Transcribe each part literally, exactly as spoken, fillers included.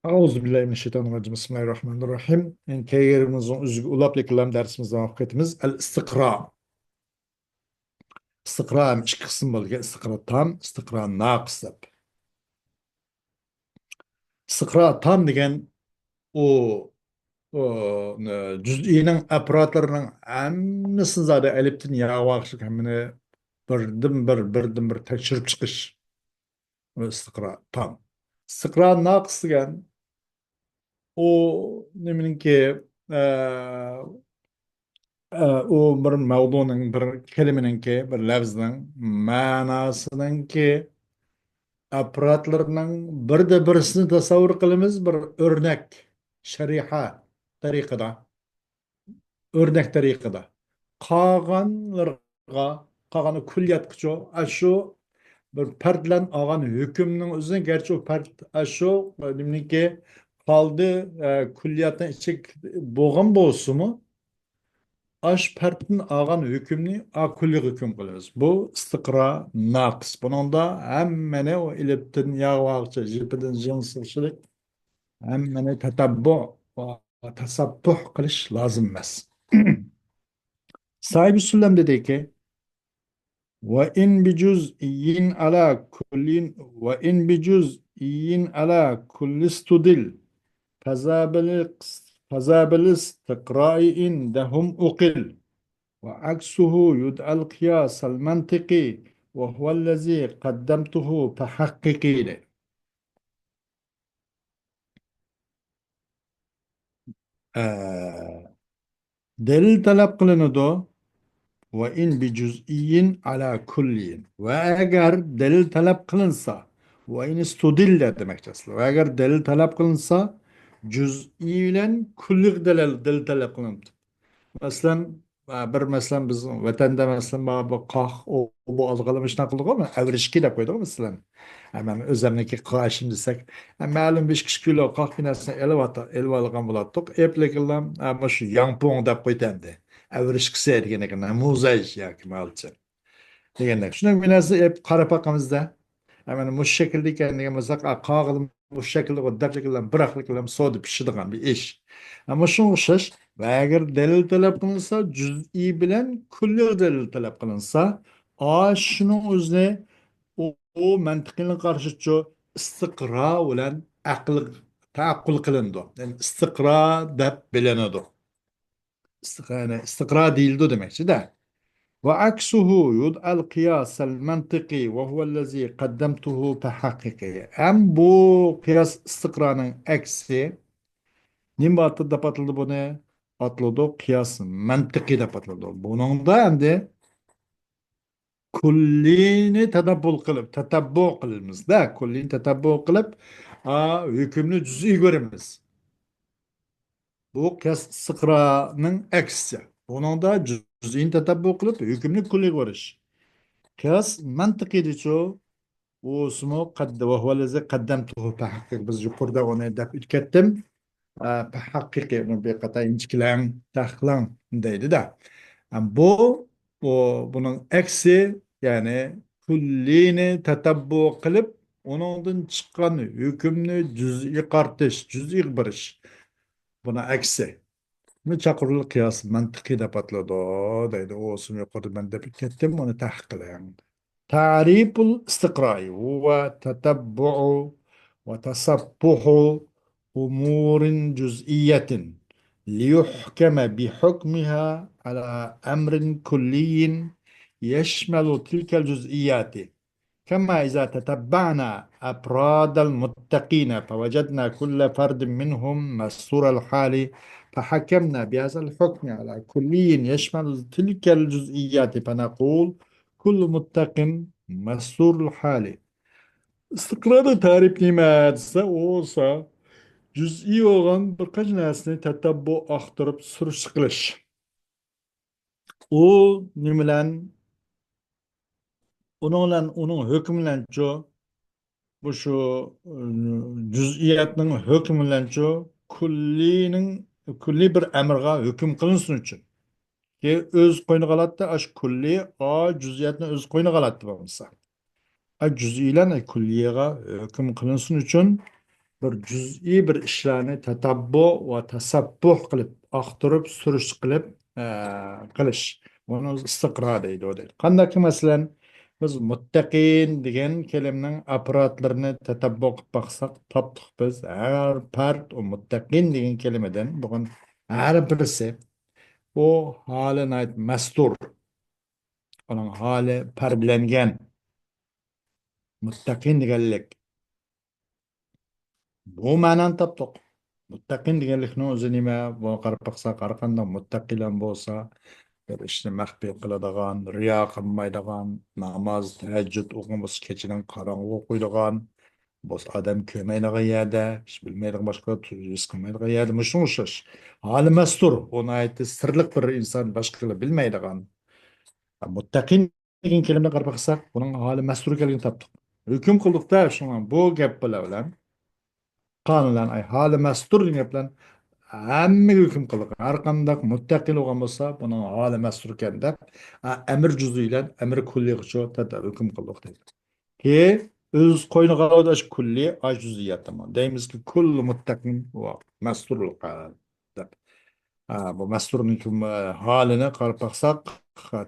أعوذ بالله من الشيطان الرجيم. بسم الله الرحمن الرحيم. كەلگەنلىرىمىزنىڭ ئۆزىگە ئۇلاپ يېقىنلام دەرسىمىزنى ئوقۇپ كېتىمىز. ئەل ئىستىقرا. ئىستىقرا ھەم ئىككى قىسىم بولىدىكەن. ئىستىقرا تام، ئىستىقرا ناقىس دەپ. ئىستىقرا تام دېگەن ئۇ، ئۇ، جۈزئىنىڭ ئاپپاراتلىرىنىڭ ھەممىسىنى زادى ئەلىپتىن ياغا بارغىچە ھەممىنى بىردىن بىر، بىردىن بىر تەكشۈرۈپ چىقىش. ئىستىقرا تام. ئىستىقرا ناقىس دېگەن ئۇ نېمىنىڭكى، ئە، ئە، ئۇ بىر مەۋزۇنىڭ، بىر كەلىمىنىڭكى، بىر لەفزنىڭ مەناسىنىڭكى ئاپپاراتلىرىنىڭ بىردە بىرسىنى تەسەۋۋۇر قىلىمىز، بىر ئۆرنەك، شەرىھە تەرىقىدە. ئۆرنەك تەرىقىدە. قالغانلىرىغا، قالغان كۈللىياتقىچۇ، ئاشۇ بىر پەرد بىلەن ئالغان ھۆكۈمنىڭ ئۆزىنى، گەرچە ئۇ پەرد ئاشۇ نېمىنىڭكى قالدى، ئە، كۈللىياتنىڭ ئىچىگە بولغان بولسىمۇ، ئاشۇ پەردتىن ئالغان ھۆكۈمنى ئا كۈللىگە ھۆكۈم قىلىمىز. بۇ ئىستىقرا ناقىس. بۇنىڭدا ھەممىنى ئۇ ئېلىپتىن ياغا بارغىچە، جىپىدىن جىڭ سىغىشلىق ھەممىنى تەتەببۇ ۋە تەسەپپۇھ قىلىش لازىم ئەمەس. ساھىبى سۇللەم دېدىكى، وإن بجزئي على كل، وإن بجزئي على كل استدل، فذا بال-، فذا بالاستقراء عندهم أقل، وعكسه يدعى القياس المنطقي، وهو الذي قدمته فحقق. ئە، دەلىل تەلەپ قىلىنىدۇ. وإن بجزئي على كل. ۋە ئەگەر دەلىل تەلەپ قىلىنسا، وإن استدل دېمەكچى ئەسلى. ۋە ئەگەر دەلىل تەلەپ قىلىنسا، جۈزئىي بىلەن كۈللىگە دەلىل، دەلىل تەلەپ قىلىنىدۇ. مەسىلەن، ئە، بىر مەسىلەن، بىز ۋەتەندە، مەسىلەن، بۇ، بۇ قاق، ئۇ، بۇ ئازغىنلىما شۇنداق قىلىدىغۇ، ئەۋرىشكى دەپ قويىدىغۇ، مەسىلەن. ئە، مەن ئۆزۈمنىڭكى قاشىم دېسەك، ئە، مەلۇم بىر ئىككى كىلو قاق بىر نەرسىنى ئېلىۋاتا-، ئېلىۋالغان بولاتتۇق. ئېپلىكىنلا، ئە، مۇشۇ ياڭپۇڭ دەپ قويتەمدى. ئەۋرىشكىسى دېگەندەك، نەمۇزەج ياكى مالچە دېگەندەك. شۇنداق بىر نەرسە ئېلىپ قاراپ باقىمىزدا. ئە، مانا مۇشۇ شەكىلدە ئىكەن دېگەن بولساق، ئە، قاغىلىم مۇشۇ شەكىلدە دەپلىك بىلەن، بىراقلىق بىلەن سودا پىشىدىغان بىر ئىش. ئە، مۇشۇنىڭغا ئوخشاش. ۋە ئەگەر دەلىل تەلەپ قىلىنسا، جۈزئىي بىلەن كۈللىي دەلىل تەلەپ قىلىنسا، ئا، شۇنىڭ ئۆزىنى ئۇ، ئۇ مەنتىقىنىڭ قارىشىچۇ ئىستىقرا بىلەن ئەقىل، تەئەققۇل قىلىنىدۇ. يەنى ئىستىقرا دەپ بىلىنىدۇ. ئىستىق-، يەنى ئىستىقرا دېيىلىدۇ دېمەكچىدە. وعكسه يدعى القياس المنطقي وهو الذي قدمته فحقق. ھەم بۇ قىياس ئىستىقرانىڭ ئەكسى نېمە ئاتىلىدۇ دەپ ئاتىلىدۇ بۇنى؟ ئاتىلىدۇ قىياس مەنتىقىي دەپ ئاتىلىدۇ. بۇنىڭدا ئەمدى كۈللىينى تەتەببۇ قىلىپ، تەتەببۇ قىلىمىز-دە، كۈللىينى تەتەببۇ قىلىپ، ئا، ھۆكۈمنى جۈزئىي كۆرىمىز. بۇ قىياس ئىستىقرانىڭ ئەكسىچە. بۇنىڭدا جۈزئىنى تەتەببۇ قىلىپ، ھۆكۈمنى كۈللىي كۆرۈش. قىياس مەنتىقىيدىچۇ؟ ئۇسمۇ قەد-، وهو الذي قدمته فحقق. بىز يۇقىرىدا ئۇنى دەپ ئۆتۈپ كەتتىم. ئە، پەھەققىقى، ئۇنى بىر قاتا ئىنچىكىلەڭ، تەھقىقلەڭ دەيدۇ-دە. ئە، بۇ، بۇ، بۇنىڭ ئەكسى، يەنى كۈللىنى تەتەببۇ قىلىپ، ئۇنىڭدىن چىققان ھۆكۈمنى جۈزئىي قارىتىش، جۈزئىي بېرىش. بۇنىڭ ئەكسى. بۇنى چاقىرىلىدۇ قىياس مەنتىقىي دەپ ئاتىلىدۇ، دەيدۇ. ئۇ ئۇسۇلنى يۇقىرىدا مەن دەپ كەتتىم، ئۇنى تەھقىق قىلىڭ. تعريف الاستقراء هو تتبع وتصفح أمور جزئية ليحكم بحكمها على أمر كلي يشمل تلك الجزئيات. كما إذا تتبعنا أفراد المتقين فوجدنا كل فرد منهم مستور الحال فحكمنا بهذا الحكم على كلي يشمل تلك الجزئيات فنقول كل متق مستور الحال. ئىستىقرانىڭ تەرىپى نېمە دېسە، ئۇ بولسا جۈزئىي بولغان بىر قانچە نەرسىنى تەتەببۇ، ئاختۇرۇپ، سۈرۈشتە قىلىش. ئۇ نېمە بىلەن؟ ئۇنىڭ بىلەن، ئۇنىڭ ھۆكمى بىلەنچۇ، مۇشۇ، ئى، جۈزئىيەتنىڭ ھۆكمى بىلەنچۇ، كۈللىنىڭ، كۈللىي بىر ئەمرىغا ھۆكۈم قىلىنسۇن ئۈچۈن. كى ئۆز قوينىغا ئالاتتى، ئاشۇ كۈللىي، ئا، جۈزئىيەتنى ئۆز قوينىغا ئالاتتى بولمىسا. ئا، جۈزئىيلەن، ئا، كۈللىيغا ھۆكۈم قىلىنسۇن ئۈچۈن، بىر جۈزئىي بىر ئىشلارنى تەتەببۇ ۋە تەسەببۇھ قىلىپ، ئاختۇرۇپ، سۈرۈش قىلىپ، ئە، قىلىش. بۇنى ئىستىقرا دەيدۇ، دەيدۇ. قانداق، مەسىلەن، بىز مۇتتەقىن دېگەن كەلىمىنىڭ ئەپرادلىرىنى تەتەببۇ قىلىپ باقساق، تاپتۇق بىز. ھەر پەرد ئۇ مۇتتەقىن دېگەن كەلىمىدىن بولغان ھەر بىرسى، ئۇ ھالى ناھايىتى مەستۇر. ئۇنىڭ ھالى پەردىلەنگەن. مۇتتەقىن دېگەنلىك. بۇ مەنانى تاپتۇق. مۇتتەقىن دېگەنلىكنىڭ ئۆزى نېمە؟ بۇ قاراپ باقساق، ھەر قانداق مۇتتەقىلەر بولسا، بىر ئىشنى مەخپىي قىلىدىغان، رىيا قىلمايدىغان، ناماز، تەھەججۇد ئوقۇغان بولسا، كېچىنىڭ قاراڭغۇ قويىدىغان، بولسا ئادەم كۆرمەيدىغان يەردە، ھېچ بىلمەيدىغان، باشقىلار ھېس قىلمايدىغان يەردە، مۇشۇنىڭغا ئوخشاش. ھالى مەستۇر، ئۇ ناھايىتى سىرلىق بىر ئىنسان، باشقىلار بىلمەيدىغان. مۇتتەقىن دېگەن كەلىمىگە قاراپ باقساق، بۇنىڭ ھالى مەستۇر ئىكەنلىكىنى تاپتۇق. ھۆكۈم قىلدۇق-دە، شۇڭا بۇ گەپ بىلەن، قانۇن بىلەن، ئاي، ھالى مەستۇر دېگەن گەپ بىلەن ھەممىگە ھۆكۈم قىلدۇق. ھەر قانداق مۇتتەقىن بولغان بولسا، بۇنىڭ ھالى مەستۇر ئىكەن دەپ، ئە، ئەمىر جۈزئىي بىلەن ئەمىر كۇللىيغىچە تەتەببۇ ھۆكۈم قىلدۇق دەيدۇ. كېيىن ئۆز قوينىغا ئالىدۇ ئاشۇ كۇللىي، ئاشۇ جۈزئىياتنىمۇ. دەيمىزكى، كۇللۇ مۇتتەقىن ۋە مەستۇرلۇق دەپ. ئا، بۇ مەستۇرنىڭكى، ئا، ھالىنى قاراپ باقساق،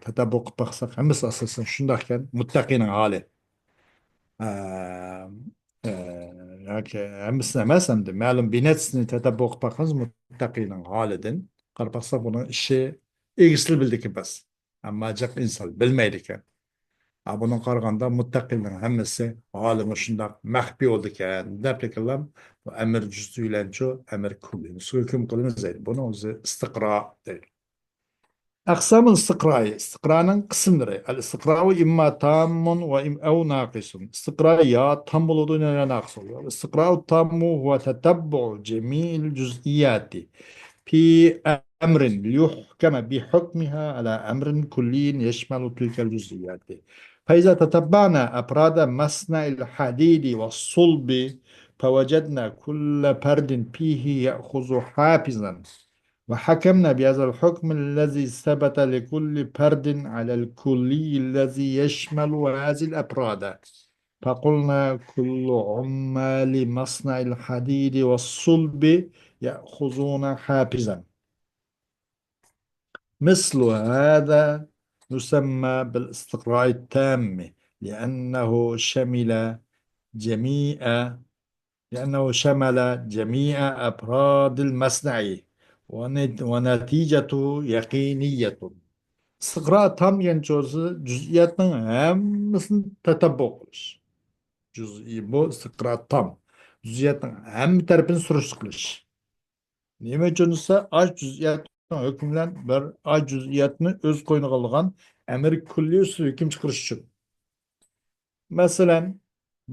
تەتەببۇ قىلىپ باقساق، ھەممىسى ئاساسەن شۇنداق ئىكەن، مۇتتەقىنىڭ ھالى. ئا، ئا، ياكى ھەممىسىنى ئەمەس، ئەمدى مەلۇم بىر نەچچىسىنى تەتەببۇ قىلىپ باققاندا، مۇتتەقىنىڭ ھالىدىن قاراپ باقساق، بۇنىڭ ئىشى ئىگىسىلا بىلىدىكەن بەس. ئەمما جىق ئىنسان بىلمەيدىكەن. ھا، بۇنىڭغا قارىغاندا مۇتتەقىننىڭ ھەممىسى ھالى مۇشۇنداق مەخپىي بولىدىكەن دەپ، لېكىنلا بۇ ئەمىر جۈزئىي بىلەنچۇ ئەمىر كۇللىي، بۇنىڭغا ھۆكۈم قىلىمىز دەيدۇ. بۇنىڭ ئۆزى ئىستىقرا دەيدۇ. ئەقسامۇل ئىستىقرائى، ئىستىقرانىڭ قىسىملىرى. ئەل ئىستىقرائۇ ئىمما تاممۇن ۋە ئىم-، ئەۋ ناقىسۇن. ئىستىقرا يا تام بولىدۇ، يا ناقىس بولىدۇ. ئەل ئىستىقرائۇ تاممۇ ھۇۋە تەتەببۇ جەمىئىل جۈزئىياتى في أمر ليحكم بحكمها على أمر كلي يشمل تلك الجزئيات. فإذا تتبعنا أفراد مصنع الحديد والصلب فوجدنا كل فرد فيه يأخذ حافزا، وحكمنا بهذا الحكم الذي ثبت لكل فرد على الكلي الذي يشمل هذه الأفراد. فقلنا كل عمال مصنع الحديد والصلب يأخذون حافزا. مثل هذا يسمى بالاستقراء التام، لأنه شمل جميع، لأنه شمل جميع أفراد المصنع، ونت-، ونتيجته يقينية. ئىستىقرا تام دېگەن سۆزى جۈزئىياتنىڭ ھەممىسىنى تەتەببۇ قىلىش. جۈزئىي بۇ ئىستىقرا تام. جۈزئىياتنىڭ ھەممە تەرىپىنى سۈرۈشتە قىلىش. نېمە ئۈچۈن دېسە، ئاش جۈزئىياتنىڭ ھۆكمى بىلەن بىر ئاش جۈزئىياتنى ئۆز قوينىغا ئالغان ئەمىر كۈللىي ئۈستىدە ھۆكۈم چىقىرىش ئۈچۈن. مەسىلەن،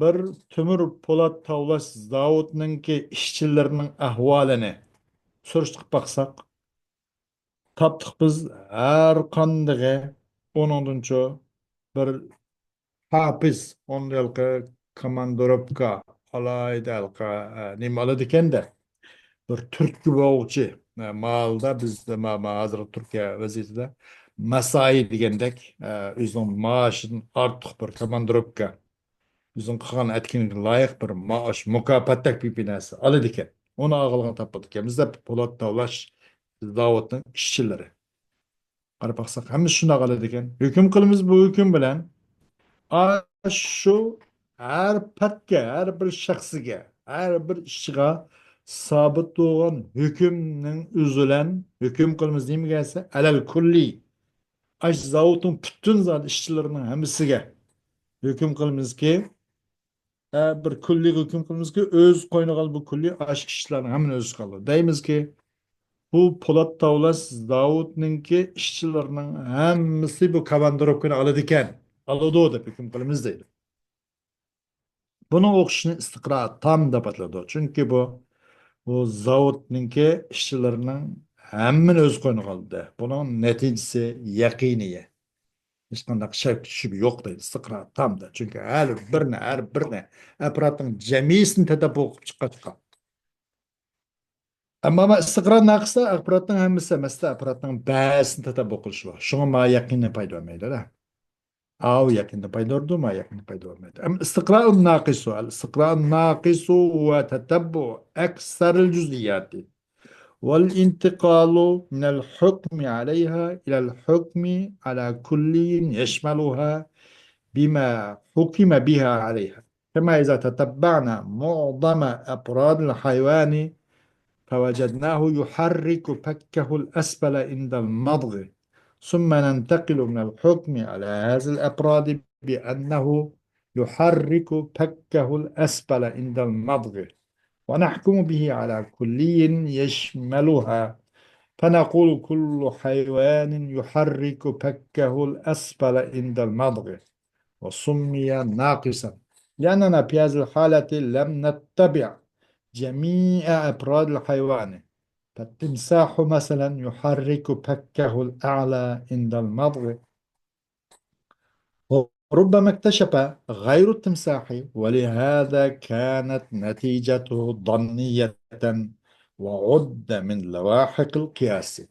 بىر تۆمۈر پولات تاۋلاش زاۋۇتىنىڭكى ئىشچىلىرىنىڭ ئەھۋالىنى سۈرۈشتە قىلىپ باقساق، تاپتۇق بىز ھەر قاندىقى ئۇنىڭدىنچۇ بىر ھاپىز، ئۇندا ھېلىقى كوماندىروپكا، ئالاھىدە ھېلىقى، ئە، نېمە ئالىدىكەندە، بىر تۈرتكە بوغۇچى، ئە، مالدا بىزدە ما-، ما-، ھازىرقى تۈركىيە ۋەزىيىتىدە مەسائى دېگەندەك، ئە، ئۆزىنىڭ مائاشىدىن ئارتۇق بىر كوماندىروپكا، ئۆزىنىڭ قىلغان ئەتكىنىگە لايىق بىر مائاش، مۇكاپاتتەك بىر، بىر نەرسە ئالىدىكەن. ئۇنى ئالغىلىغىنى تاپىدىكەن. بىزدە پولات تاۋلاش زاۋۇتىنىڭ ئىشچىلىرى. قاراپ باقساق، ھەممىسى شۇنداق ئالىدىكەن. ھۆكۈم قىلىمىز بۇ ھۆكۈم بىلەن. ئاشۇ ھەر پەردكە، ھەر بىر شەخسىگە، ھەر بىر ئىشچىغا سابىت بولغان ھۆكۈمنىڭ ئۆزى بىلەن ھۆكۈم قىلىمىز نېمىگە دېسە، ئەلەل كۇللى. ئاشۇ زاۋۇتنىڭ پۈتۈن زادى ئىشچىلىرىنىڭ ھەممىسىگە ھۆكۈم قىلىمىزكى، ئە، بىر كۈللىگە ھۆكۈم قىلىمىزكى، ئۆز قوينىغا بۇ كۈللى ئاشۇ ئىشچىلارنىڭ ھەممىنى ئۆز ئالىدۇ. دەيمىزكى، بۇ پولات تاۋلاش زاۋۇتنىڭكى ئىشچىلىرىنىڭ ھەممىسى بۇ كوماندىروپكىنى ئالىدىكەن، ئالىدۇ دەپ ھۆكۈم قىلىمىز دەيدۇ. بۇنىڭ ئوخشىشىنى ئىستىقرا تام دەپ ئاتىلىدۇ. چۈنكى بۇ، بۇ زاۋۇتنىڭكى ئىشچىلىرىنىڭ ھەممىنى ئۆز قوينىغا ئالدى. بۇنىڭ نەتىجىسى يەقىنىي. ھېچقانداق شەك شۈبھە يوق دەيدۇ ئىستىقرا تامدا. چۈنكى ھەر بىرنى، ھەر بىرنى ئەپرادنىڭ جەمئىيىسىنى تەدبىر قىلىپ چىققاچقا. ئەمما ما ئىستىقرا ناقىستا ئەپرادنىڭ ھەممىسى ئەمەستە، ئەپرادنىڭ بەزىسىنى تەدبىر قىلىش بار. شۇڭا ما يەقىننى پايدا بەرمەيدۇ-دە. ئاۋۇ يەقىندا پايدا بېرىدۇ، ما يەقىندا پايدا بېرەلمەيدۇ. ئەمما ئىستىقرائۇن ناقىسۇ، ئەل ئىستىقرائۇن ناقىسۇ ھۇۋە تەتەببۇ ئەكسەرىل جۇزئىياتى. والانتقال من الحكم عليها إلى الحكم على كلي يشملها بما حكم بها عليها. كما إذا تتبعنا معظم أفراد الحيوان فوجدناه يحرك فكه الأسفل عند المضغ، ثم ننتقل من الحكم على هذه الأفراد بأنه يحرك فكه الأسفل عند المضغ، ونحكم به على كلي يشملها، فنقول كل حيوان يحرك فكه الأسفل عند المضغ، وسمي ناقصا، لأننا في هذه الحالة لم نتبع جميع أفراد الحيوان، فالتمساح مثلا يحرك فكه الأعلى عند المضغ، وربما اكتشف غير التمساح، ولهذا كانت نتيجته ظنية وعد من لواحق القياس.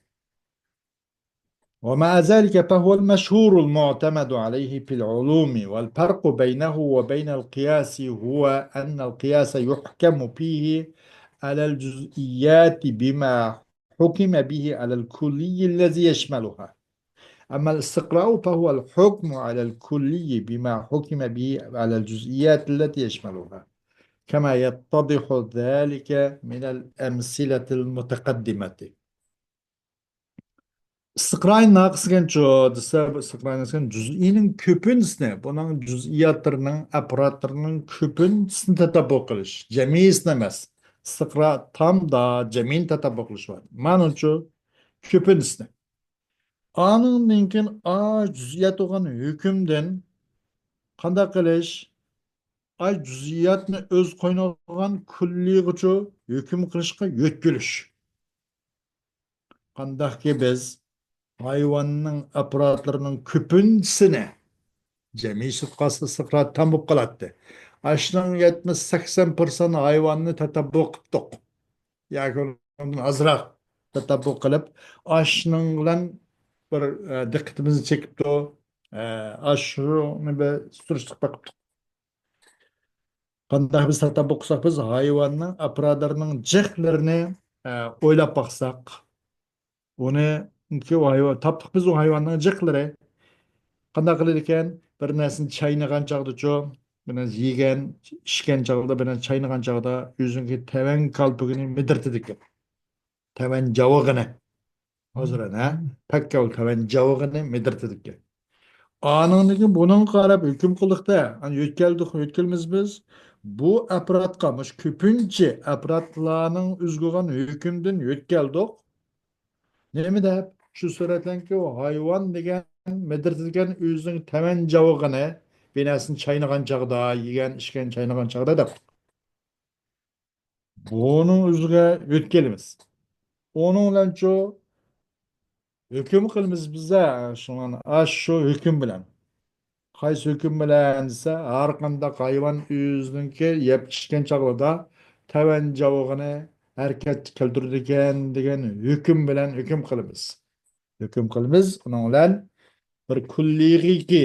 ومع ذلك فهو المشهور المعتمد عليه في العلوم، والفرق بينه وبين القياس هو أن القياس يحكم فيه على الجزئيات بما حكم به على الكلي الذي يشملها، أما الاستقراء فهو الحكم على الكلي بما حكم به على الجزئيات التي يشملها، كما يتضح ذلك من الأمثلة المتقدمة. ئىستىقرائى ناقىس دېگەنچۇ دېسە، بۇ ئىستىقرائى ناقىس دېگەن جۇزئىنىڭ كۆپىنچىسىنى، بۇنىڭ جۇزئىياتلىرىنىڭ، ئەپرادلىرىنىڭ كۆپىنچىسىنى تەتەببۇ قىلىش، جەمئىيسىنى ئەمەس. ئىستىقرا تامدا جەمئىينى تەتەببۇ قىلىش بار. مانىچۇ كۆپىنچىسىنى. ئانىڭدىن كېيىن ئا جۇزئىيات بولغان ھۆكۈمدىن قانداق قىلىش؟ ئا جۇزئىياتنى ئۆز قوينىغا ئالغان كۇللىيغىچۇ ھۆكۈم قىلىشقا يۆتكىلىش. قانداقكى بىز ھايۋاننىڭ ئەپرادلىرىنىڭ كۆپىنچىسىنى، جەمئىي سۈت قاستا ئىستىقرا تام بولۇپ قالاتتى. ئاشۇنىڭ يەتمىش، سەكسەن پىرسەنت ھايۋاننى تەتەببۇ قىپتۇق. ياكى ئۇنىڭدىن ئازراق تەتەببۇ قىلىپ، ئاشۇنىڭ بىلەن بىر، ئە، دىققىتىمىزنى چېكىپتۇ. ئە، ئاشۇنى بىر سۈرۈشتۈرۈپ بېقىپتۇق. قانداق بىز تەتەببۇ قىلساق، بىز ھايۋاننىڭ ئەپرادلىرىنىڭ جىقلىرىنى، ئە، ئويلاپ باقساق، ئۇنى، چۈنكى ئۇ ھايۋان، تاپتۇق بىز ئۇ ھايۋاننىڭ جىقلىرى. قانداق قىلىدىكەن؟ بىر نەرسىنى چاينىغان چاغدىچۇ، بىر نەرسە يېگەن، ئىچكەن چاغدا، بىر نەرسە چاينىغان چاغدا ئۆزىنىڭكى تەۋەن كالپۇكىنى مىدىرتىدىكەن. تەۋەن جاۋىقىنى. ھازىر، ھە؟ پەككەل تەۋەن جاۋىقىنى مىدىرتىدىكەن. ئانىڭدىن كېيىن بۇنىڭغا قاراپ ھۆكۈم قىلدۇق-دە، ئەنە يۆتكەلدۇق، يۆتكەلمىز بىز. بۇ ئەپرادقا، مۇشۇ كۆپىنچە ئەپرادلارنىڭ ئۆزى قىلغان ھۆكۈمدىن يۆتكەلدۇق. نېمە دەپ؟ شۇ سۈرەتلەنكى ھايۋان دېگەن مىدىرتىدىكەن ئۆزىنىڭ تەۋەن جاۋىقىنى، بىر نەرسىنى چاينىغان چاغدا، يېگەن، ئىچكەن، چاينىغان چاغدا دەپ. بۇنىڭ ئۆزىگە يۆتكەلمىز. ئۇنىڭ بىلەنچۇ ھۆكۈم قىلىمىز بىز-دە، شۇڭا ئاشۇ ھۆكۈم بىلەن. قايسى ھۆكۈم بىلەن دېسە، ھەر قانداق ھايۋان ئۆزىنىڭكى يەپ ئىچكەن چاغلىرىدا تەۋەن جاۋىقىنى ھەرىكەتكە كەلتۈرىدىكەن دېگەن ھۆكۈم بىلەن ھۆكۈم قىلىمىز. ھۆكۈم قىلىمىز، ئۇنىڭ بىلەن بىر كۇللىيغىكى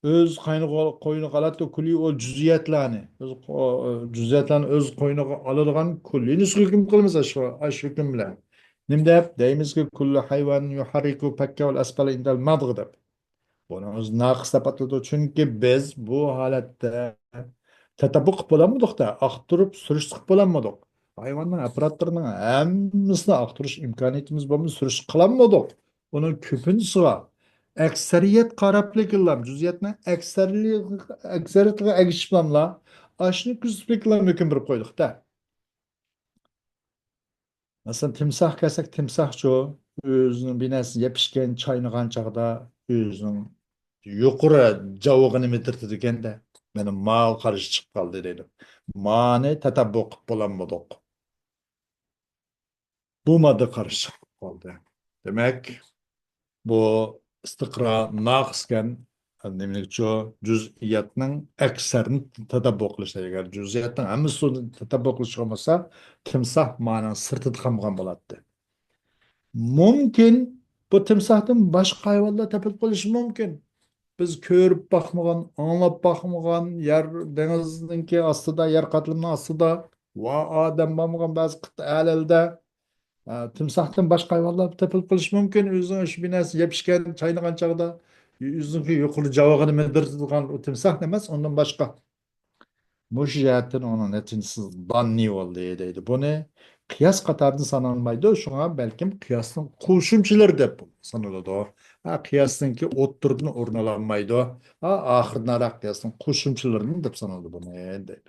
ئۆز قاينىغا-، قوينىغا ئالاتتى، كۇللىي ئۇ جۈزئىيەتلەرنى، ئۆز قو-، جۈزئىيەتلەرنى ئۆز قوينىغا ئالىدىغان كۇللىينى ھۆكۈم قىلىمىز ئاشۇ، ئاشۇ ھۆكۈم بىلەن. نېمە دەپ؟ دەيمىزكى، كل حيوان يحرك فكه الأسفل عند المضغ دەپ. بۇنى ئۆزى ناقىس دەپ ئاتىلىدۇ. چۈنكى بىز بۇ ھالەتتە تەتەببۇ قىلىپ بولالمىدۇق-دە، ئاختۇرۇپ سۈرۈشتە قىلىپ بولالمىدۇق. ھايۋاننىڭ ئەپرادلىرىنىڭ ھەممىسىنى ئاختۇرۇش ئىمكانىيىتىمىز بولمىدى، سۈرۈشتە قىلالمىدۇق. ئۇنىڭ كۆپىنچىسىغا ئەكسەرىيەت قاراپلىكىنلا، جۈزئىيەتنىڭ ئەكسەرلىك-، ئەكسەرىيەتلىرىگە ئەگىشىپلاملا ئاشۇنى كۆزىتىپلىكىنلا ھۆكۈم بېرىپ قويدۇق-دە. مەسىلەن، تىمساھ كەلسەك، تىمساھچۇ ئۆزىنىڭ بىر نەرسە يەپ ئىچكەن، چاينىغان چاغدا ئۆزىنىڭ يۇقىرى جاۋىقىنى مىدىرتىدىكەن-دە، مانا ماغا قارشى چىقىپ قالدى دەيدۇ. مانى تەتەببۇ قىلىپ بولالمىدۇق. بۇ ماددا قارشى چىقىپ قالدى. دېمەك، بۇ ئىستىقرا ناقىسكەن، نېمىلىكچۇ، جۈزئىيەتنىڭ ئەكسەرىنى تەتەببۇ قىلىش. ئەگەر جۈزئىيەتنىڭ ھەممىسىنى تەتەببۇ قىلىش بولمىسا، تىمساھ مانىڭ سىرتىدا قالمىغان بولاتتى. مۇمكىن، بۇ تىمساھتىن باشقا ھايۋانلار تېپىلىپ قېلىشى مۇمكىن. بىز كۆرۈپ باقمىغان، ئاڭلاپ باقمىغان، يەر دېڭىزنىڭكى ئاستىدا، يەر قاتلىمىنىڭ ئاستىدا ۋە ئادەم بارمىغان بەزى قىتئەلەردە، ئە، تىمساھتىن باشقا ھايۋانلار تېپىلىپ قېلىشى مۇمكىن. ئۆزىنىڭ شۇ بىناسى يەپ ئىچكەن، چاينىغان چاغدا ئۆزىنىڭكى يۇقىرى جاۋىغىنى مىدىرلىتىدىغان ئۇ تىمساھ ئەمەس، ئۇندىن باشقا. مۇشۇ جەھەتتىن ئۇنىڭ نەتىجىسى زاننىي بولدى دەيدۇ. بۇنى قىياس قاتارىدا سانالمايدۇ، شۇڭا بەلكىم قىياسنىڭ قوشۇمچىلىرى دەپ سانىلىدۇ. ھە، قىياسنىڭكى ئوتتۇرىدىن ئورۇن ئالالمايدۇ. ھە، ئاخىرىدىن ئاران قىياسنىڭ قوشۇمچىلىرىدىن دەپ سانىلىدۇ بۇنى دەيدۇ.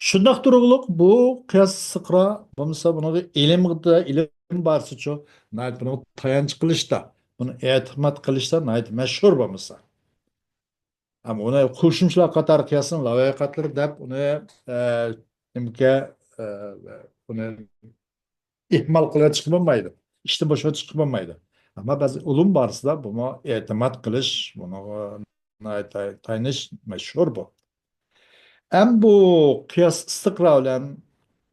شۇنداق تۇرۇقلۇق بۇ قىياس ئىستىقرا بولمىسا بۇنىڭغا ئىلىمدا، ئىلىم بارسىچۇ، ناھايىتى بۇنىڭغا تايانچ قىلىشتا، بۇنى ئېتىماد قىلىشتا ناھايىتى مەشھۇر بولمىسا. ئەمما ئۇنى قوشۇمچىلار قاتارى قىياسنىڭ لايىقاتلىرى دەپ ئۇنى، ئە، نېمىكە، ئە، ئۇنى ئېھمال قىلىۋېتىشكە بولمايدۇ. ئىشتىن بوشىۋېتىشكە بولمايدۇ. ئەمما بەزى ئۇلۇم بارسىدا بۇمۇ ئېتىماد قىلىش، بۇنىڭغا ناھايىتى تايىنىش مەشھۇر بۇ. ئەم بۇ قىياس ئىستىقرا بىلەن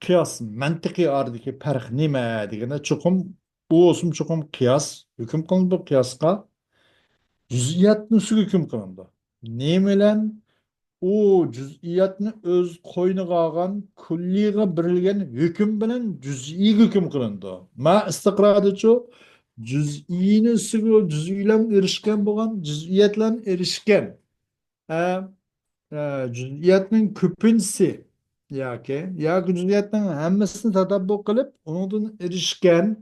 قىياس مەنتىقى ئارىدىكى پەرق نېمە دېگەندە، چوقۇم ئۇ بولسىمۇ چوقۇم قىياس ھۆكۈم قىلىنىدۇ، قىياسقا جۈزئىيەتنىڭ ئۈستىگە ھۆكۈم قىلىنىدۇ. نېمە بىلەن؟ ئۇ جۈزئىيەتنى ئۆز قوينىغا ئالغان كۈللىيغا بېرىلگەن ھۆكۈم بىلەن جۈزئىيگە ھۆكۈم قىلىنىدۇ. ما ئىستىقرادىچۇ جۈزئىينى ئۈستىگە، جۈزئىي بىلەن ئېرىشكەن بولغان، جۈزئىيەت بىلەن ئېرىشكەن. ئە، ئە، جۈزئىيەتنىڭ كۆپىنچىسى ياكى، ياكى جۈزئىيەتنىڭ ھەممىسىنى تەدەببۇر قىلىپ، ئۇنىڭدىن ئېرىشكەن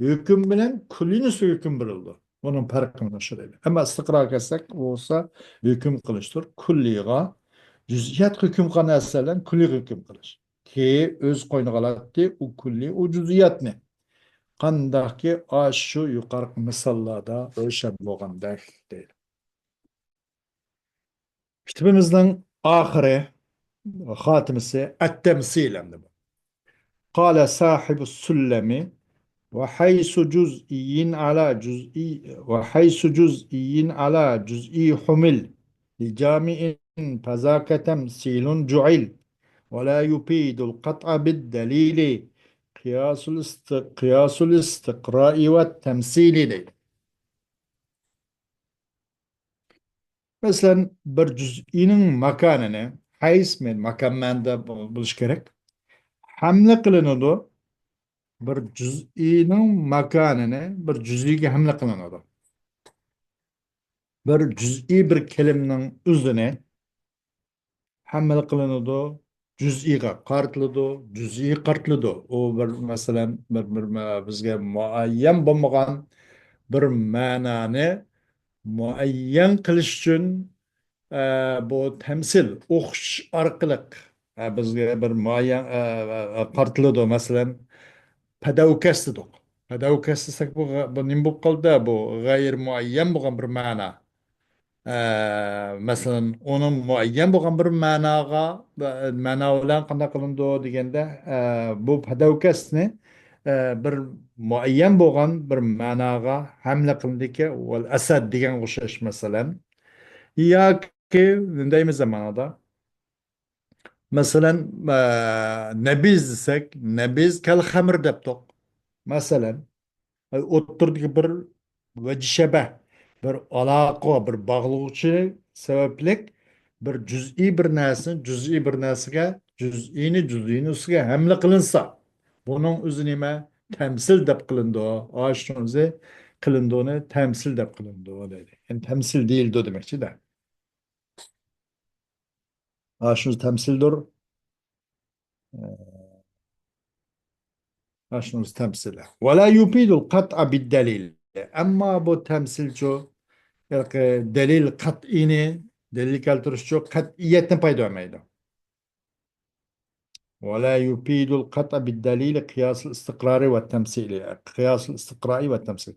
ھۆكۈم بىلەن كۈللىينى ئۈستىگە ھۆكۈم بېرىلىدۇ. بۇنىڭ پەرقى مانا شۇ دەيدۇ. ئەمما ئىستىقراغا كەلسەك، بولسا ھۆكۈم قىلىشتۇر. كۈللىيغا، جۈزئىيەتكە ھۆكۈم قىلغان نەرسە بىلەن كۈللىيگە ھۆكۈم قىلىش. كى ئۆز قوينىغا ئالاتتى ئۇ كۈللىي، ئۇ جۈزئىيەتنى. قانداقكى ئاشۇ يۇقىرىقى مىساللاردا روشەن بولغاندەك دەيدۇ. كىتابىمىزنىڭ ئاخىرى، خاتىمىسى ئەت-تەمسىل ئەمدى بۇ. قال صاحب السلم: وحيث جزئي على جزئي، وحيث جزئي على جزئي حمل لجامع فذاك تمثيل جعل ولا يفيد القطع بالدليل قياس الاست-، قياس الاستقراء والتمثيل دەيدۇ. مەسىلەن، بىر جۈزئىنىڭ ماكانىنى، ھەيس مەن ماكان مەنىدە بولۇشى كېرەك، ھەملە قىلىنىدۇ. بىر جۈزئىنىڭ ماكانىنى بىر جۈزئىگە ھەملە قىلىنىدۇ. بىر جۈزئىي بىر كېلىمنىڭ ئۆزىنى ھەملە قىلىنىدۇ، جۈزئىيغا قارىتىلىدۇ، جۈزئىي قارىتىلىدۇ. ئۇ بىر، مەسىلەن، بىر، بىر مە-، بىزگە مۇئەييەن بولمىغان بىر مەنانى مۇئەييەن قىلىش ئۈچۈن، ئە، بۇ تەمسىل، ئوخشىتىش ئارقىلىق، ئە، بىزگە بىر مۇئەييەن، ئە، ئە، ئە، قارىتىلىدۇ. مەسىلەن، پەدەۋكەس دېدۇق. پەدەۋكەس دېسەك، بۇ غە-، بۇ نېمە بولۇپ قالدى؟ بۇ غەيرىي مۇئەييەن بولغان بىر مەنا. ئە، مەسىلەن، ئۇنىڭ مۇئەييەن بولغان بىر مەناغا، مەنا بىلەن قانداق قىلىنىدۇ دېگەندە، ئە، بۇ پەدەۋكەسنى، ئە، بىر مۇئەييەن بولغان بىر مەناغا ھەملە قىلىنىدىكەن، ۋەل ئەسەد دېگەنگە ئوخشاش، مەسىلەن. ياكى نېمە دەيمىز زامانىدا؟ مەسىلەن، ئە، نەبىز دېسەك، نەبىز كەل خەمر دەپتۇق. مەسىلەن، ئوتتۇرىدىكى بىر ۋەجىشەبە، بىر ئالاقە، بىر باغلىغۇچى سەۋەبلىك بىر جۈزئىي بىر نەرسىنى جۈزئىي بىر نەرسىگە، جۈزئىينى جۈزئىينىڭ ئۈستىگە ھەملە قىلىنسا، بۇنىڭ ئۆزى نېمە؟ تەمسىل دەپ قىلىنىدۇ. ئاشۇنىڭ ئۆزى قىلىنىدۇنى تەمسىل دەپ قىلىنىدۇ دەيدۇ. يەنى تەمسىل دېيىلىدۇ دېمەكچىدە. ئاشۇنىڭ ئۆزى تەمسىلدۇر. ئاشۇنىڭ ئۆزى تەمسىل. ولا يفيد القطع بالدليل. ئەمما بۇ تەمسىلچۇ، ياكى دەلىل قەتئىينى، دەلىل كەلتۈرۈشچۇ قەتئىيەتنى پايدا بەرمەيدۇ. ولا يفيد القطع بالدليل قياس الاستقرار والتمثيل. قياس الاستقراء والتمثيل.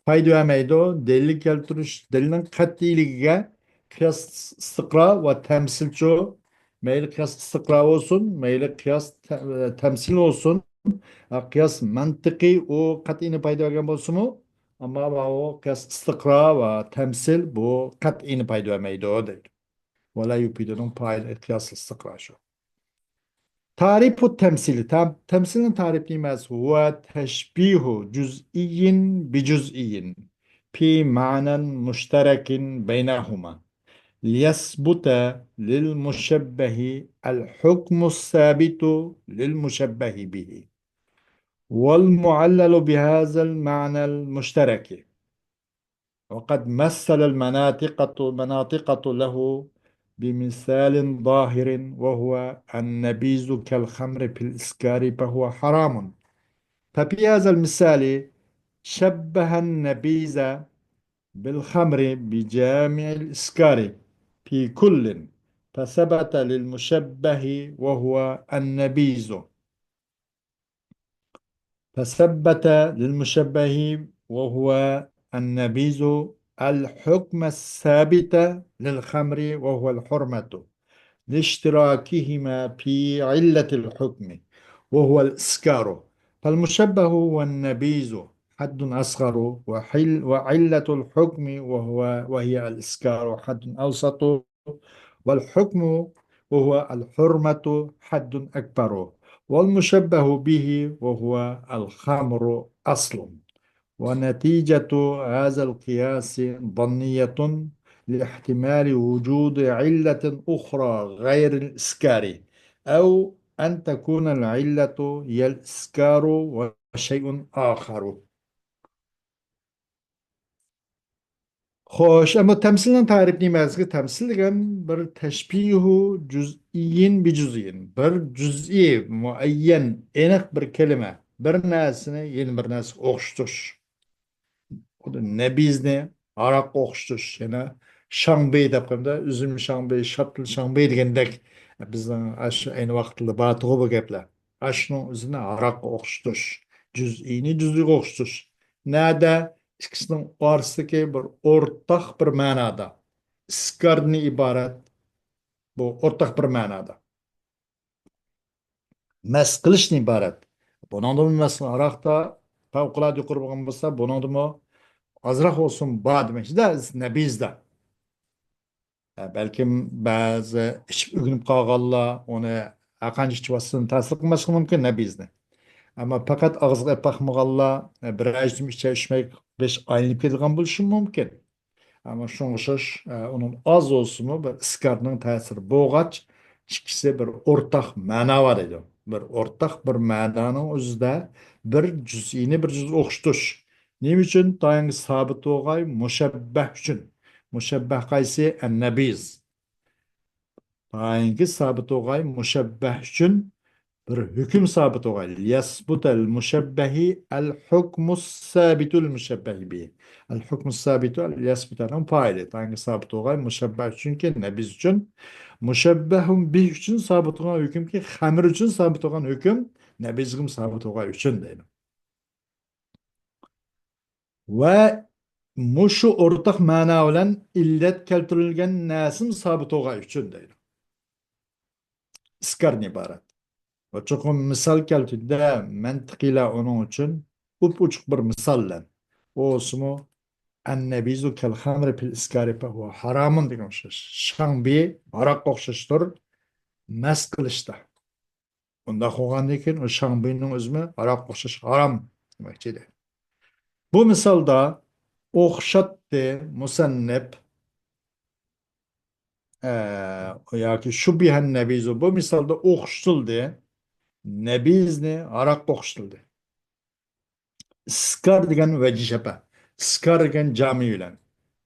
پايدا بەرمەيدۇ. دەلىل كەلتۈرۈش، دەلىلنىڭ قەتئىيلىكىگە قىياس ئىستىقرا ۋە تەمسىلچۇ، مەيلى قىياس ئىستىقرا بولسۇن، مەيلى قىياس تە-، تەمسىل بولسۇن، ھە، قىياس مەنتىقىي ئۇ قەتئىينى پايدا بەرگەن بولسىمۇ، ئەمما ئۇ قىياس ئىستىقرا ۋە تەمسىل بۇ قەتئىينى پايدا بەرمەيدۇ دەيدۇ. ولا يفيدنىڭ پايىلى قىياس ئىستىقرا شۇ. تەرىپۇ تەمسىلى. تەم-، تەمسىلنىڭ تەرىپى نېمە؟ ھۇۋە تەشبىھۇ جۈزئىيين بىجۈزئىيين. في معنى مشترك بينهما، ليثبت للمشبه الحكم الثابت للمشبه به، والمعلل بهذا المعنى المشترك. وقد مثل المناطقة، المناطقة له بمثال ظاهر، وهو النبيذ كالخمر في الإسكار فهو حرام. ففي هذا المثال شبه النبيذ بالخمر بجامع الإسكار في كل، فثبت للمشبه وهو النبيذ، فثبت للمشبه وهو النبيذ الحكم الثابت للخمر وهو الحرمة، لاشتراكهما في علة الحكم وهو الإسكار. فالمشبه هو النبيذ حد أصغر، وحل-، وعلة الحكم وهو، وهي الإسكار حد أوسط، والحكم وهو الحرمة حد أكبر، والمشبه به وهو الخمر أصل. ونتيجة هذا القياس ظنية لاحتمال وجود علة أخرى غير الإسكار، أو أن تكون العلة هي الإسكار وشيء آخر. خوش، ئەمما تەمسىلنىڭ تەرىپى نېمە دېسە، تەمسىل دېگەن بىر تەشبىھۇ جۈزئىيىن بىجۈزئىيىن. بىر جۈزئىي، مۇئەييەن، ئېنىق بىر كەلىمە. بىر نەرسىنى يەنە بىر نەرسىگە ئوخشىتىش. خۇددى نەبىزنى ھاراققا ئوخشىتىش. يەنە شاڭبېي دەپ قويۇمدا، ئۈزۈم شاڭبېي، شاپتۇل شاڭبېي دېگەندەك، بىزنىڭ ئاشۇ ئەينى ۋاقىتتا بارتىغۇ بۇ گەپلەر. ئاشۇنىڭ ئۆزىنى ھاراققا ئوخشىتىش. جۈزئىينى جۈزئىيگە ئوخشىتىش. نەدە ئىككىسىنىڭ ئارىسىدىكى بىر ئورتاق بىر مەنادا. ئىسكاردىن ئىبارەت بۇ ئورتاق بىر مەنادا. مەس قىلىشتىن ئىبارەت. بۇنىڭدىمۇ مەسىلەن، ھاراقتا پەۋقۇلئاددە يۇقىرى بولغان بولسا، بۇنىڭدىمۇ ئازراق بولسۇن بار دېمەكچىدە، نەبىزدا. ھە، بەلكىم بەزى ئىچىپ ئۆگىنىپ قالغانلار ئۇنى ھەرقانچە ئىچىۋاتسىمۇ تەسىر قىلماسلىقى مۇمكىن نەبىزنى. ئەمما پەقەت ئاغزىغا ئېلىپ باقمىغانلار، بىرەر يۇتۇم ئىچە ئىچمەي بېشى ئايلىنىپ كېتىدىغان بولۇشى مۇمكىن. ئەمما شۇڭا ئوخشاش، ئۇنىڭ ئاز بولسىمۇ بىر ئىسكارنىڭ تەسىرى بولغاچ، ئىككىسى بىر ئورتاق مەنا بار ئىدى. بىر ئورتاق بىر مەنانىڭ ئۆزىدە بىر جۈزئىنى بىر جۈزئىگە ئوخشىتىش. نېمە ئۈچۈن؟ تايىنكى سابىت بولغاي مۇشەببەھ ئۈچۈن. مۇشەببەھ قايسى؟ ئەننەبىز. تايىنكى سابىت بولغاي مۇشەببەھ ئۈچۈن بىر ھۆكۈم سابىت بولغاي. لىيەسبۇتەل مۇشەببەھى ئەل ھۇكمۇس سابىتۇل مۇشەببەھى بىھى. ئەل ھۇكمۇس سابىتۇ لىيەسبۇتەنىڭ پائىلى. تايىنكى سابىت بولغاي مۇشەببەھ ئۈچۈنكى نەبىز ئۈچۈن. مۇشەببەھۇن بىھ ئۈچۈن سابىت بولغان ھۆكۈمكى خەمر ئۈچۈن سابىت بولغان ھۆكۈم نەبىزگىمۇ سابىت بولغاي ئۈچۈن دەيدۇ. ۋە مۇشۇ ئورتاق مەنا بىلەن ئىللەت كەلتۈرۈلگەن نەرسىمۇ سابىت بولغاي ئۈچۈن دەيدۇ. ئىسكاردىن ئىبارەت. ۋە چوقۇم مىسال كەلتۈردى-دە، مەنتىقىيلار ئۇنىڭ ئۈچۈن ئوپئوچۇق بىر مىسال بىلەن. ئۇ بولسىمۇ، ئەننەبىزۇ كەل خەمرى پىل ئىسكارى فەھۇۋە ھارامۇن دېگەن ئوخشاش. شاڭبېي ھاراققا ئوخشاشتۇر، مەس قىلىشتا. ئۇنداق بولغاندىن كېيىن، ئۇ شاڭبېينىڭ ئۆزىمۇ ھاراققا ئوخشاش ھارام دېمەكچى ئىدى. بۇ مىسالدا ئوخشاتتى مۇسەننىپ، ئە، ياكى شۇببىھەن نەبىزۇ. بۇ مىسالدا ئوخشىتىلدى. نەبىزنى ھاراققا ئوخشىتىلدى. ئىسكار دېگەن ۋەجىھ شەپە. ئىسكار دېگەن جامى بىلەن.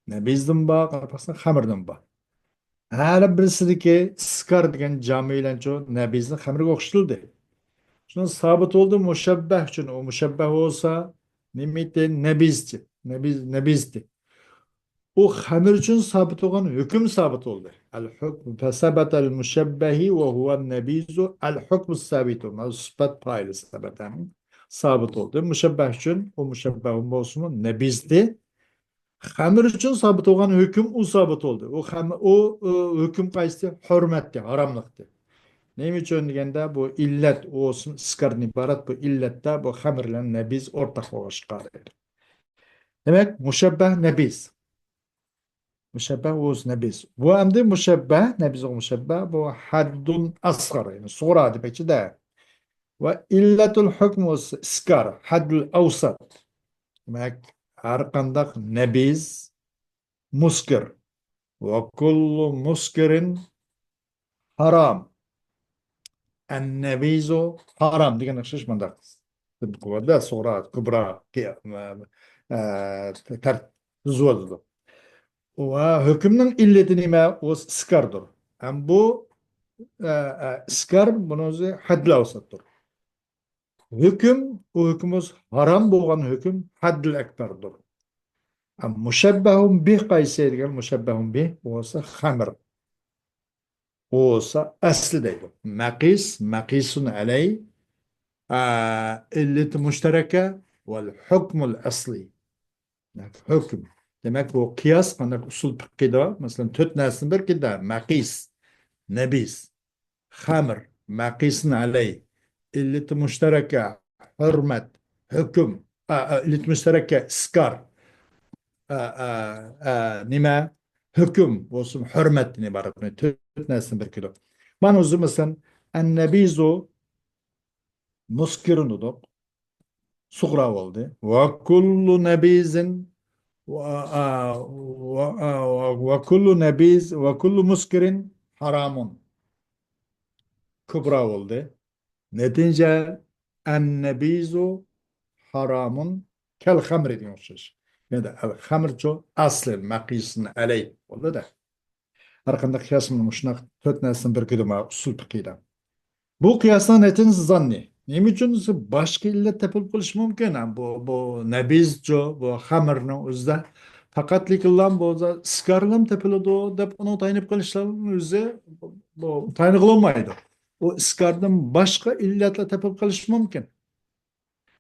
نەبىزدىن بار، قاراپ باقساڭ خەمردىن بار. ھەر بىرسىدىكى ئىسكار دېگەن جامى بىلەنچۇ نەبىزنى خەمرگە ئوخشىتىلدى. شۇنىڭ سابىت بولدى مۇشەببەھ ئۈچۈن. ئۇ مۇشەببەھ بولسا نېمىتى؟ نەبىزچى. نەبىز، نەبىزتى. ئۇ خەمر ئۈچۈن سابىت بولغان ھۆكۈم سابىت بولدى. ئەل ھۇكم فەسەبەتەل مۇشەببەھى ۋە ھۇۋەن نەبىزۇ ئەل ھۇكمۇس سابىتۇ. مانا سۈپەت پائىلى سەبەتەن سابىت بولدى. مۇشەببەھ ئۈچۈن، ئۇ مۇشەببەھ بولسىمۇ نەبىزتى. خەمر ئۈچۈن سابىت بولغان ھۆكۈم ئۇ سابىت بولدى. ئۇ خەم-، ئۇ، ئۇ ھۆكۈم قايسى؟ ھۆرمەتتى، ھاراملىقتى. نېمە ئۈچۈن دېگەندە، بۇ ئىللەت، ئۇ ئىسكاردىن ئىبارەت، بۇ ئىللەتتە بۇ خەمر بىلەن نەبىز ئورتاق بولغاچقا. دېمەك، مۇشەببەھ نەبىز. مۇشەببەھ ئۇز نەبىز. بۇ ئەمدى مۇشەببەھ، نەبىزغا مۇشەببەھ، بۇ ھەددۇن ئەسغار، يەنى سۇغرا دېمەكچىدە. ۋە ئىللەتۇل ھۆكمۇ ئىسكار، ھەددۇل ئەۋسەت. دېمەك، ھەر قانداق نەبىز، مۇسكىر. ۋە كۇللۇ مۇسكىرىن ھارام. ئەننەبىزۇ ھارام دېگەن ئوخشاش مۇنداق. سۇغرا، كۇبرا، قىيا-، ئە، ئە، تەر-، تۈزۈۋالىدۇ. ۋە ھۆكۈمنىڭ ئىللىتى نېمە؟ ئۇ ئىسكاردۇر. ھەم بۇ، ئە، ئە، ئىسكار بۇنىڭ ئۆزى ھەددىل ئەۋسەتتۇر. ھۆكۈم، ئۇ ھۆكۈم بولسا ھارام بولغان ھۆكۈم ھەددىل ئەكبەردۇر. ئەم مۇشەببەھۇن بىھ قايسى دېگەن؟ مۇشەببەھۇن بىھ بولسا خەمر. بولسا ئەسلى دەيدۇ. مەقىس، مەقىسۇن ئەلەي، ئە، ئىللىتى مۇشتەرەكە ۋەل ھۆكمۇل ئەسلى. ھۆكۈم. دېمەك، بۇ قىياس قانداق ئۇسۇل پىققىدا، مەسىلەن، تۆت نەرسىنى بىر كىدا، مەقىس، نەبىس، خەمر، مەقىسۇن ئەلەي، ئىللىتى مۇشتەرەكە، ھۆرمەت، ھۆكۈم، ئا، ئا، ئىللىتى مۇشتەرەكە، ئىسكار، ئا، ئا، ئا، نېمە؟ ھۆكۈم بولسۇن، ھۆرمەتتىن ئىبارەت. تۆت نەرسىنى بىر كىلو. مانا ئۆزى مەسىلەن، ئەننەبىزۇ مۇسكىرۇن دېدۇق. سۇغرا بولدى. ۋە كۇللۇ نەبىزىن ۋە، ئا، ۋە، ئا، ۋە، ۋە كۇللۇ نەبىز ۋە كۇللۇ مۇسكىرىن ھارامۇن. كۇبرا بولدى. نەتىجە، ئەننەبىزۇ ھارامۇن كەل خەمرى دېگەن ئوخشاش. يەنى ئەل خەمرچۇ ئەسلى مەقىسىن ئەلەي بولدى-دە. ھەر قانداق قىياس مۇشۇنداق تۆت نەرسىنى بىر كىلىما ئۇسۇل پىقىدا. بۇ قىياسنىڭ نەتىجىسى زاننى. نېمە ئۈچۈن دېسە، باشقا ئىللەت تېپىلىپ قېلىشى مۇمكىن. ھە، بۇ، بۇ نەبىزچۇ، بۇ خەمرنىڭ ئۆزىدە پەقەتلىكىلا بولسا، ئىسكارلام تېپىلىدۇ دەپ ئۇنىڭ تايىنىپ قېلىشلارنىڭ ئۆزى بۇ تايىنغىلى بولمايدۇ. ئۇ ئىسكاردىن باشقا ئىللەتلەر تېپىلىپ قېلىشى مۇمكىن.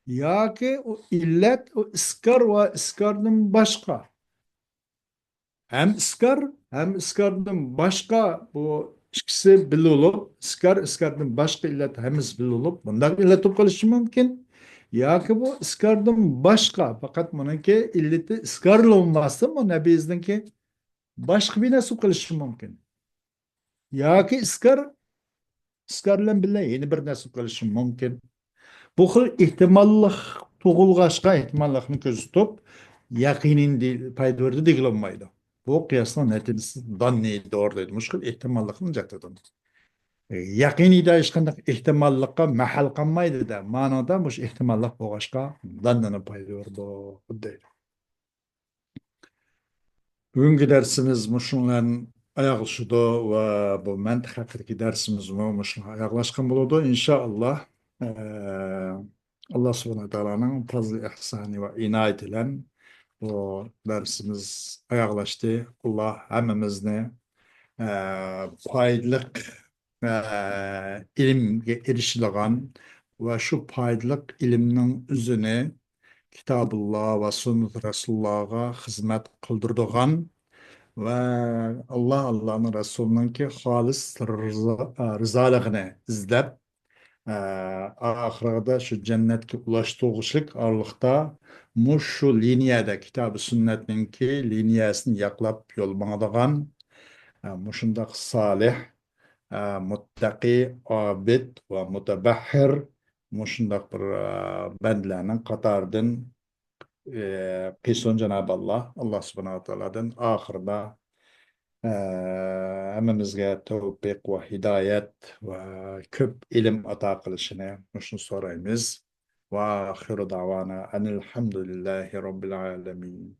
ياكى ئۇ ئىللەت، ئۇ ئىسكار ۋە ئىسكاردىن باشقا. ھەم ئىسكار، ھەم ئىسكاردىن باشقا بۇ ئىككىسى بىللە بولۇپ، ئىسكار، ئىسكاردىن باشقا ئىللەت ھەممىسى بىللە بولۇپ، بۇنداق ئىللەت بولۇپ قېلىشى مۇمكىن. ياكى بۇ ئىسكاردىن باشقا، پەقەت بۇنىڭكى ئىللىتى ئىسكارلا بولماستىن، بۇ نەبىزنىڭكى باشقا بىر نەرسە بولۇپ قېلىشى مۇمكىن. ياكى ئىسكار، ئىسكار بىلەن بىللە يەنە بىر نەرسە بولۇپ قېلىشى مۇمكىن. بۇ خىل ئېھتىماللىق تۇغۇلغاچقا، ئېھتىماللىقنى كۆزىتىپ، يەقىنىي دې-، پايدا بېرىدۇ دېگىلى بولمايدۇ. بۇ قىياسنىڭ نەتىجىسى داننىي دور دەيدۇ. مۇشۇ خىل ئېھتىماللىقنى جەت ئېتىدۇ. يەقىنىيدا ھېچقانداق ئېھتىماللىققا مەھەل قالمايدۇ-دە. مانىدا مۇشۇ ئېھتىماللىق بولغاچقا، داننىنى پايدا بېرىدۇ دەيدۇ. بۈگۈنكى دەرسىمىز مۇشۇنىڭ بىلەن ئاياغلىشىدۇ ۋە بۇ مەنتىق ھەققىدىكى دەرسىمىزمۇ مۇشۇنىڭ ئاياغلاشقان بولىدۇ، ئىنشائاللا. ئە، ئاللا سۇبھانەھۇ تائالانىڭ پازلى ئېھسانى ۋە ئىنايىتى بىلەن بۇ دەرسىمىز ئاياغلاشتى. ئاللا ھەممىمىزنى، ئە، پايدىلىق ئە، ئىلىمگە ئېرىشىدىغان ۋە شۇ پايدىلىق ئىلىمنىڭ ئۆزىنى كىتابۇللا ۋە سۈننەت رەسۇلۇللاغا خىزمەت قىلدۇرىدىغان ۋە ئاللا، ئاللانىڭ رەسۇلىنىڭكى خالىس رىزا-، رىزالىقىنى ئىزدەپ، ئە، ئاخىرىدا شۇ جەننەتكە ئۇلاشتۇرغۇچىلىك ئارىلىقتا مۇشۇ لىنىيەدە، كىتابى سۈننەتنىڭكى لىنىيەسىنى ياقلاپ يول ماڭىدىغان، ئە، مۇشۇنداق سالىھ، ئە، مۇتتەقى، ئابىد ۋە مۇتەبەھھىر مۇشۇنداق بىر، ئە، بەندىلەرنىڭ قاتارىدىن، ئە، قىلسۇن جانابى ئاللا. ئاللا سۇبھانەھۇ ۋە تائالادىن ئاخىرىدا، ئە، ھەممىمىزگە تەۋپىق ۋە ھىدايەت ۋە كۆپ ئىلىم ئاتا قىلىشىنى مۇشۇنى سورايمىز. ۋە ئاخىرۇ دەۋانا ئەنىل ھەمدۇلىللاھى رەببىل ئالەمىن.